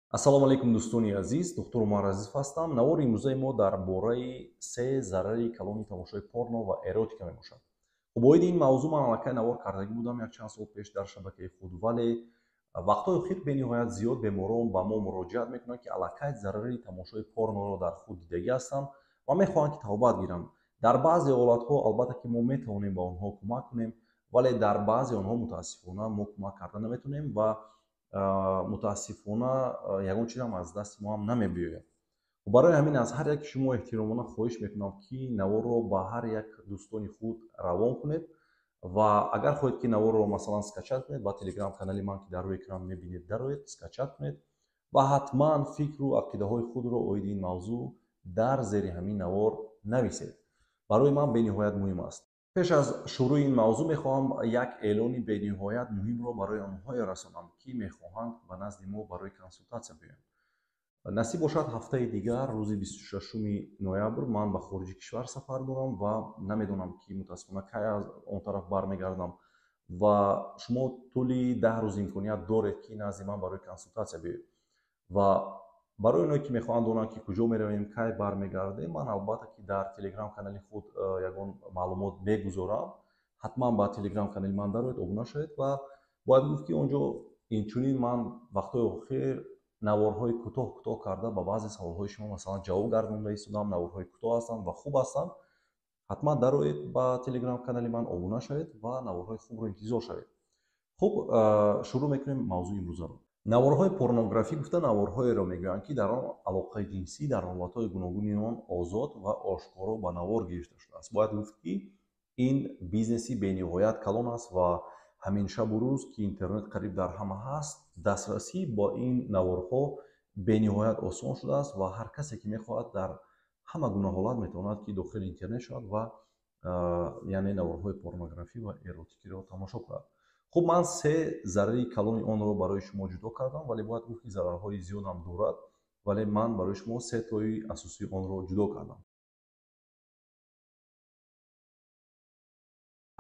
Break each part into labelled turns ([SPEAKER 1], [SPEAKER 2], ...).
[SPEAKER 1] Ассалому алайкум, дӯстони азиз, доктор Умар Азизов ҳастам. Навори имрӯзаи мо дар бораи се зарари калони тамошои порно ва эротика мебошад. Хуб, оиди ин мавзӯъ ман аллакай навор кардагӣ будам якчанд сол пеш дар шабакаи худ, вале вақтҳои охир бениҳоят зиёд беморон ба мо муроҷиат мекунанд, ки аллакай зарари тамошои порноро дар худ дидагӣ ҳастанд ва мехоҳанд, ки тавбат гиранд. Дар баъзе ҳолатҳо албатта ки мо метавонем ба онҳо кӯмак кунем, вале дар баъзе онҳо мутаассифона мо кӯмак карда наметавонем ва мутаассифона ягон чизам аз дасти мо ҳам намебиёяд. Барои ҳамин аз ҳар яки шумо эҳтиромона хоҳиш мекунам, ки наворро ба ҳар як дӯстони худ равон кунед ва агар хоҳед, ки наворро масалан скачать кунед, ба телеграм канали ман, ки дар рӯи экран мебинед, дароед, скачать кунед ва ҳатман фикру ақидаҳои худро оиди ин мавзӯъ дар зери ҳамин навор нависед. Барои ман бениҳоят муҳим аст. Пеш аз шурӯи ин мавзӯъ мехоҳам як эълони бениҳоят муҳимро барои онҳое расонам, ки мехоҳанд ба назди мо барои консултатсия биёянд. Насиб бошад, ҳафтаи дигар, рӯзи 26 ноябр, ман ба хориҷи кишвар сафар дорам ва намедонам, ки мутаассифона кай аз он тараф бармегардам ва шумо тӯли 10 рӯз имконият доред, ки назди ман барои консултатсия биёед. Ва барои оное ки мехоҳанд донанд, ки куҷо меравем, кай бармегардем, ман албатта ки дар телеграм канали худ ягон маълумот мегузорам. Ҳатман ба телеграм канали ман дароед, обуна шавед ва бояд гуфт, ки он ҷо инчунин ман вақтҳои охир наворҳои кӯтоҳ кӯтоҳ карда ба баъзе саволҳои шумо масалан ҷавоб гардонда истодам. Наворҳои кӯтоҳ ҳастанд ва хуб ҳастанд. Ҳатман дароед ба телеграм канали ман, обуна шавед ва наворҳои хубро интизор шавед. Хуб, шурӯъ мекунем мавзӯи имрӯзаро. Наворҳои порнографӣ гуфта наворҳоеро мегӯянд, ки дар он алоқаи ҷинсӣ дар ҳолатҳои гуногуни он озод ва ошкоро ба навор гирифта шудааст. Бояд гуфт, ки ин бизнеси бениҳоят калон аст ва ҳамин шабу рӯз, ки интернет қариб дар ҳама ҳаст, дастрасӣ бо ин наворҳо бениҳоят осон шудааст ва ҳар касе ки мехоҳад, дар ҳама гуна ҳолат метавонад, ки дохили интернет шавад ва яъне наворҳои порнографӣ ва эротикиро тамошо кунад. Хуб, ман се зарари калони онро барои шумо ҷудо кардам, вале бояд гуфт, ки зарарҳои зиёдам дорад, вале ман барои шумо се тои асосии онро ҷудо кардам.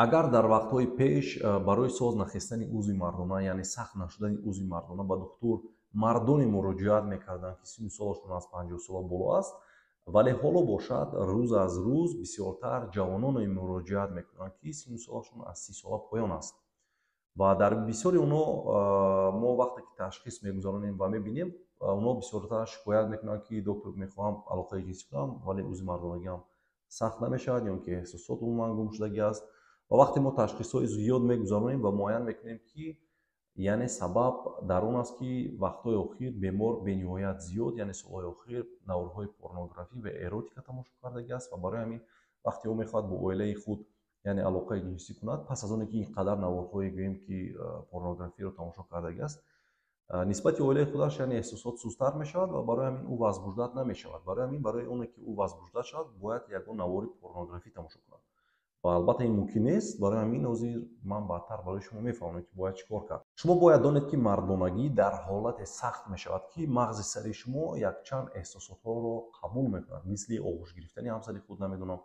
[SPEAKER 1] Агар дар вақтҳои пеш барои соз нахестани узви мардона, яъне сахт нашудани узви мардона, ба духтур мардоне муроҷиат мекарданд, ки синну солашон аз 50 сола боло аст, вале ҳоло бошад, рӯз аз рӯз бисёртар ҷавононе муроҷиат мекунанд, ки синну солашон аз 30 сола поён аст. Ва дар бисёри онҳо мо вақте ки ташхис мегузаронем ва мебинем, онҳо бисёртар шикоят мекунанд, ки доктор, мехоҳам алоқаи ҷинсӣ кунам, вале узви мардонагиам сахт намешавад ё ки эҳсосот умуман гумшудагӣ аст. Ва вақте мо ташхисҳои зиёд мегузаронем ва муайян мекунем, ки яъне сабаб дар он аст, ки вақтҳои охир бемор бениҳоят зиёд, яъне солҳои охир, наворҳои порнографӣ ва эротика тамошо кардагӣ аст ва барои ҳамин вақте ӯ мехоҳад бо оилаи худ яъне алоқаи ҷинсӣ кунад, пас аз оне ки ин қадар наворҳое, гӯем ки порнографиро тамошо кардагӣ аст, нисбати оилаи худаш яъне эҳсосот сустар мешавад ва барои ҳамин ӯ возбуждать намешавад. Барои ҳамин, барои оне ки ӯ возбуждать шавад, бояд ягон навори порнографӣ тамошо кунад ва албатта ин мумкин нест. Барои ҳамин ҳозир ман баъдтар барои шумо мефаҳмонам, ки бояд чӣ кор кард. Шумо бояд донед, ки мардонагӣ дар ҳолате сахт мешавад, ки мағзи сари шумо якчанд эҳсосотҳоро қабул мекунад, мисли оғӯш гирифтани ҳамсари худ, намедонам,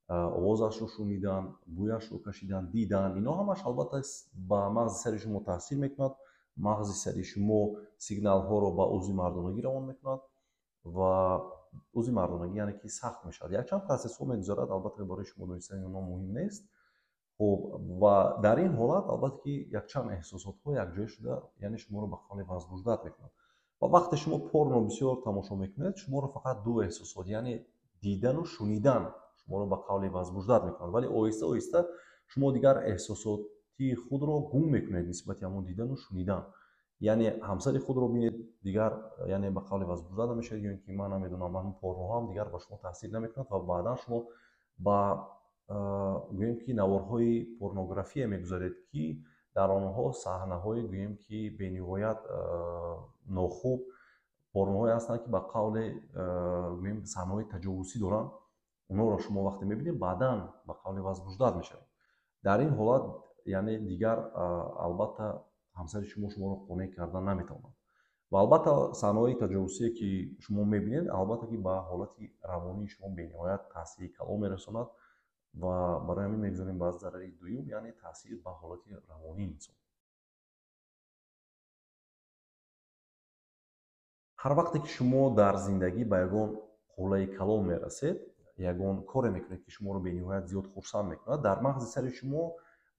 [SPEAKER 1] овозашро шунидан, бӯяшро кашидан, дидан. Ино ҳамаш албатта ба мағзи сари шумо таъсир мекунад. Мағзи сари шумо сигналҳоро ба узви мардонагӣ равон мекунад ва узви мардонагӣ яъне ки сахт мешавад. Якчанд процессҳо мегузарад, албатта барои шумо донистани онҳо муҳим нест. Хуб, ва дар ин ҳолат албатта ки якчанд эҳсосотҳо якҷоя шуда, яъне шуморо ба қавле возбуждать мекунад. Ва вақте шумо порно бисёр тамошо мекунед, шуморо фақат ду эҳсосот, яъне дидану шунидан, шуморо ба қавле возбуждать мекунад, вале оҳиста оҳиста шумо дигар эҳсосоти худро гум мекунед нисбати ҳамон дидану шунидан. Яъне ҳамсари худро бинед, дигар яъне ба қавле возбуждать намешавед, ё ин ки ман намедонам, ҳамон порноҳоам дигар ба шумо таъсир намекунад ва баъдан шумо ба гӯем ки наворҳои порнография мегузаред, ки дар онҳо саҳнаҳои, гӯем ки бениҳоят нохуб, порноҳое ҳастанд, ки ба қавле гӯем саҳнаҳои таҷовузӣ доранд. Онҳоро шумо вақте мебинед, баъдан ба қавле возбуждать мешавед. Дар ин ҳолат яъне дигар албатта ҳамсари шумо шуморо қонеъ карда наметавонад ва албатта саҳнаҳои таҷовузие, ки шумо мебинед, албатта ки ба ҳолати равонии шумо бениҳоят таъсири калон мерасонад. Ва барои ҳамин мегузорем ба зарари дуюм, яъне таъсир ба ҳолати равонии инсон. Ҳар вақте ки шумо дар зиндагӣ ба ягон қуллаи калон мерасед, ягон коре мекунед, ки шуморо бениҳоят зиёд хурсанд мекунад, дар мағзи сари шумо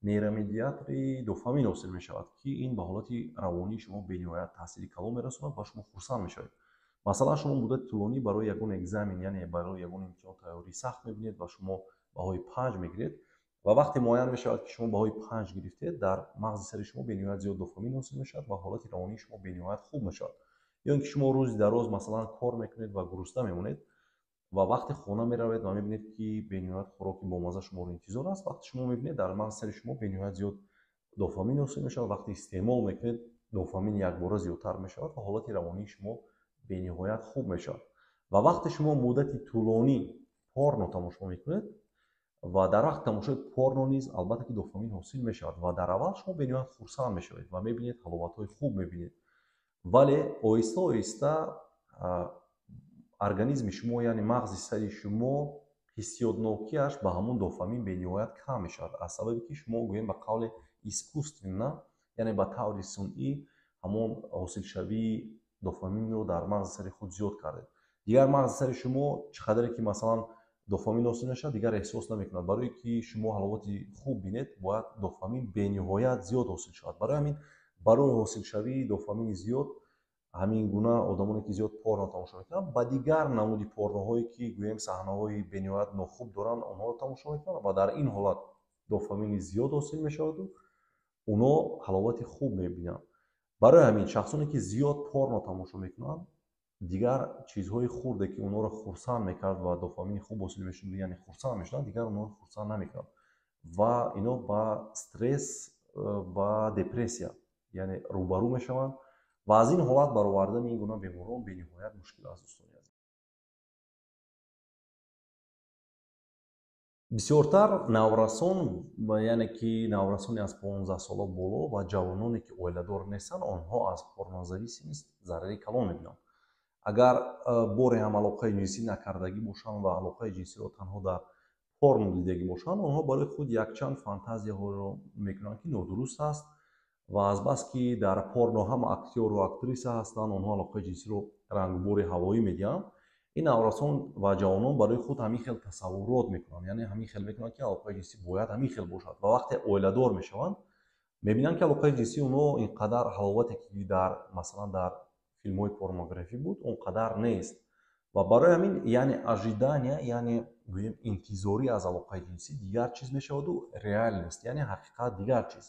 [SPEAKER 1] нейромедиатори дофамин ҳосил мешавад, ки ин ба ҳолати равонии шумо бениҳоят таъсири калон мерасонад ва шумо хурсанд мешавед. Масалан, шумо муддати тӯлонӣ барои ягон экзамен, яъне барои ягон имтиҳон тайёрии сахт мебинед ва шумо баҳои 5 мегиред ва вақте муайян мешавад, ки шумо баҳои 5 гирифтед, дар мағзи сари шумо бениҳоят зиёд дофамин ҳосил мешавад ва ҳолати равонии шумо бениҳоят хуб мешавад. Ё ин ки шумо рӯзи дароз, масалан, кор мекунед ва гурусна мемонед ва вақте хона меравед ва мебинед, ки бениҳоят хӯроки бомазза шуморо интизор аст, вақте шумо мебинед, дар мағзи сари шумо бениҳоят зиёд дофамин ҳосил мешавад. Вақте истеъмол мекунед, дофамин якбора зиёдтар мешавад ва ҳолати равонии шумо бениҳоят хуб мешавад. Ва вақте шумо муддати тӯлонӣ порно тамошо мекунед ва дар вақти тамошои порно низ албатта ки дофамин ҳосил мешавад ва дар аввал шумо бениҳоят хурсанд мешавед ва мебинед, ҳаловатҳои хуб мебинед, вале оҳиста оҳиста организми шумо, яъне мағзи сари шумо, ҳиссиётнокиаш ба ҳамон дофамин бениҳоят кам мешавад, аз сабабе ки шумо, гӯем, ба қавле искусственно, яъне ба таври сунъӣ ҳамон ҳосилшавии дофаминро дар мағзи сари худ зиёд кардед. Дигар мағзи сари шумо чӣ қадаре ки, масалан, дофамин ҳосил мешавад, дигар эҳсос намекунад. Барое ки шумо ҳаловати хуб бинед, бояд дофамин бениҳоят зиёд ҳосил шавад. Барои ҳамин, барои ҳосилшавии дофамини зиёд, ҳамин гуна одамоне, ки зиёд порно тамошо мекунанд, ба дигар намуди порноҳое, ки, гӯем, саҳнаҳои бениҳоят нохуб доранд, онҳоро тамошо мекунанд ва дар ин ҳолат дофамини зиёд ҳосил мешаваду онҳо ҳаловати хуб мебинанд. Барои ҳамин, шахсоне, ки зиёд порно тамошо мекунанд, дигар чизҳои хурде, ки онҳоро хурсанд мекард ва дофамини хуб ҳосил мешуд, яъне хурсанд мешуданд, дигар онҳоро хурсанд намекунанд ва ино ба стресс, ба депрессия, яъне рӯбарӯ мешаванд ва аз ин ҳолат баровардани ин гуна беморон бениҳоят мушкил аст, дӯстони азиз. Бисёртар наврасон, яъне ки наврасони аз 15 сола боло ва ҷавононе, ки оиладор нестанд, онҳо аз порнозависимость зарари калон мебинанд. Агар боре ҳам алоқаи ҷинсӣ накардагӣ бошанд ва алоқаи ҷинсиро танҳо дар порно дидагӣ бошанд, онҳо барои худ якчанд фантазияҳоро мекунанд, ки нодуруст аст, ва азбаски дар порно ҳама актёру актриса ҳастанд, онҳо алоқаи ҷинсиро рангбори ҳавоӣ медиҳанд. Ин наврасон ва ҷавонон барои худ ҳамин хел тасаввурот мекунанд, яъне ҳамин хел мекунанд, ки алоқаи ҷинсӣ бояд ҳамин хел бошад. Ва вақте оиладор мешаванд, мебинанд, ки алоқаи ҷинсии онҳо ин қадар ҳаловате, ки дар, масалан, дар филмҳои порнографӣ буд, он қадар нест. Ва барои ҳамин, яъне ожидания, яъне, гӯем, интизорӣ аз алоқаи ҷинсӣ дигар чиз мешаваду реальность, яъне ҳақиқат дигар чиз.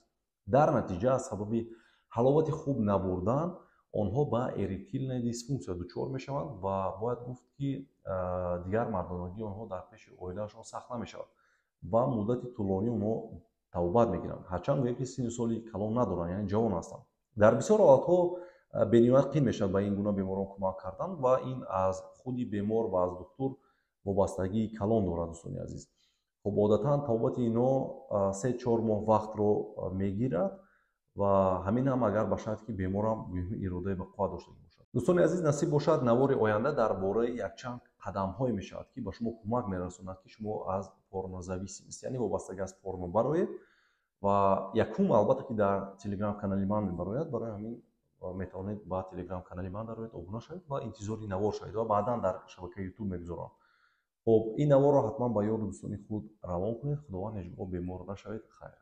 [SPEAKER 1] Дар натиҷа, аз сабаби ҳаловати хуб набурдан, онҳо ба эректильная дисфунксия дучор мешаванд ва бояд гуфт, ки дигар мардонагии онҳо дар пеши оилаашон сахт намешавад ва муддати тӯлонӣ онҳо табобат мегиранд, ҳарчанд, гӯем, ки синну соли калон надоранд, яъне ҷавон ҳастанд. Дар бисёр ҳолатҳо бениҳоят қин мешавад ба ин гуна беморон кӯмак кардан ва ин аз худи бемор ва аз духтур вобастагии калон дорад, дӯстони азиз. Хуб, одатан табобати ино 3-4 моҳ вақтро мегирад ва ҳамин ҳам агар ба шарте, ки беморам иродаи ба қувват доштагӣ бошад. Дӯстони азиз, насиб бошад, навори оянда дар бораи якчанд қадамҳое мешавад, ки ба шумо кӯмак мерасонад, ки шумо аз порнозависимость, яъне вобастагӣ аз порно бароед. Ва якум, албатта, ки дар телеграм канали ман мебарояд. Барои ҳамин метавонед ба телеграм канали ман дароед, обуна шавед ва интизори навор шавед ва баъдан дар шабакаи ютуб мегузорам. Хуб, ин наворро ҳатман ба ёру дӯстони худ равон кунед. Худованд ҳеҷ гоҳ бемор нашавед. Хайр.